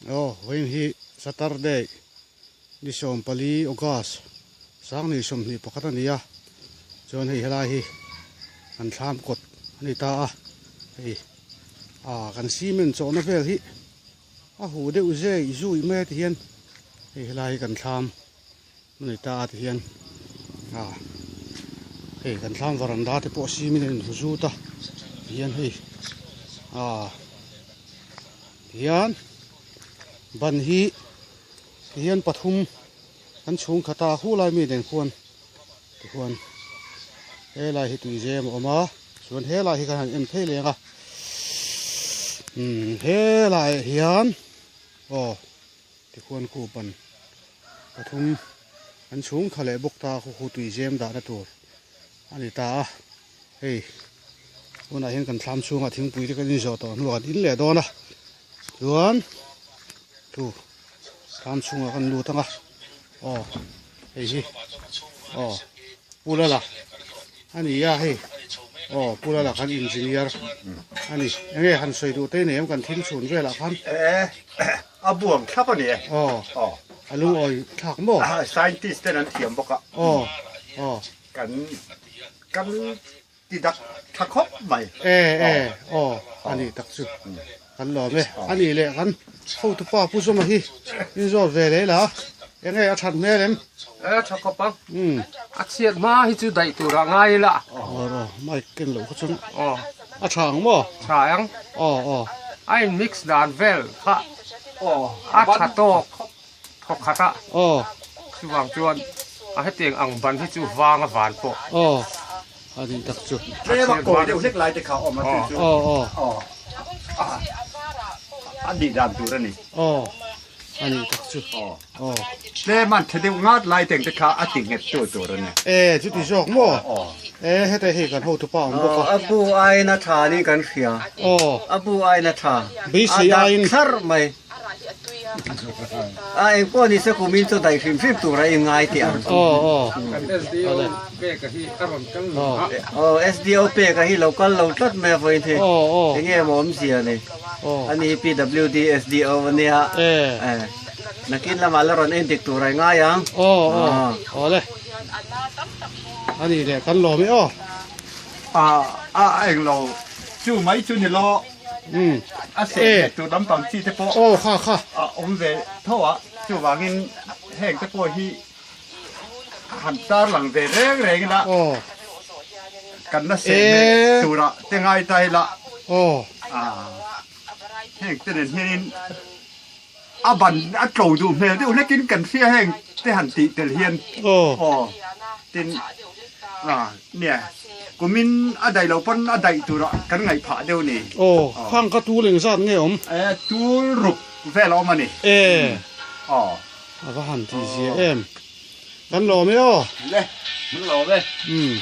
Aw vawiin hi Saturday ni 14 August 2021 a ni a chuan hei helai hi kan thlam kawt a ni ta a hei ah kan cement chawhna vel hi a huh deuh zei zui mai a ti hian hei helai hi kan thlam a ni ta a ti hian ah hei kan thlam varanda te pawh cement a inhu zut a ti hian hei ah ti hian ban hi ti hian pathum kan chhung khat a hu lai mi nen khuan tikhuan helai hi tuizem a awm a chuan helai hi kan han en phei leng a umm helai ah hian aw tikhuan khu ban pathum an chhung kha leh bawk ta khu khu tuizem dahna tur a ni ta a hei tunah hian kan thlam chhungah thingpui te kan inzawh tawh hnuah kan in leh dawn a chuan thu thlam chhungah kan lut ang a aw hei hi aw pu lala a ni a hei aw pu lala khan engineer a ni enge han sawi duh te nei em kan thil chhun velah khan a buang thlap a ni e aw aw a lungawi thlak maw scientist ten an thiam bawk a aw aw kan kan ti dak tha khawp mai. E e aw a nih tak chu kan lawm e. A nih leh kan hotupa Pu Zawma hi in zawt ve leh la enge a that hmel em? E tha khawp ang. A chhiat hma hi chu daih tur ah ngai ila. Aw aw mic ken loh kha chuan aw a tha ang maw? Tha ang. Aw aw. A in mix dan vel kha a tha tawk thawk khat a. Aw. Chuvang chuan a hetiang ang ban hi chu vang a van pawh. Aw. A nih tak chu. Tlem a kawi deuh hlek lai te kha a awm a chu chu. Aw aw. Aw. A nih dan tur a ni. Aw. A nih tak chu. Aw. Aw. Tlem an tha deuh ngat lai teng te kha a ti nghet tu tur a ni. E chuti zawk maw? Aw. E heta hei kan hotupa awm bawk a. A bu aiin a tha niin kan hria. Aw. A bu aiin a tha. Beisei aiin. A dak thlarh mai. A engpawh ni se kumin chu daih hrim hrim tur a inngai tih ang. Aw aw. Kan SDO peka hi a rawn kal lo a. Aw SDO peka hi lo kal lo tlat mai a vawiin hi. Aw aw. Enge maw awmzia ni. Aw. Ani hi PWD SDO a nia. E. Nakin lamah la rawn endik tur a ngai ang. Aw aw. Aw le. Ani leh kan lawm e aw. A a englo chu mai chu ni lo. A seh leh tur lampang chi te pawh aw kha kha a awm ve tho a, chuvangin heng te pawh hi han tar lang ve reng reng ila aw kan la seh leh turah te ngai ta ila aw heng te nen hianin a ban a tlo duh hmel deuh hlekin kan hria heng te han tih tel hian aw tin nia kumin a daih loh pawn a daih turah kan ngaih phah deuh ni. Aw khang kha tul engzat nge awm? E tul ruk vel a awm a ni. E aw a va han tih zia em kan lawm e aw. Le kan lawm e. Umm.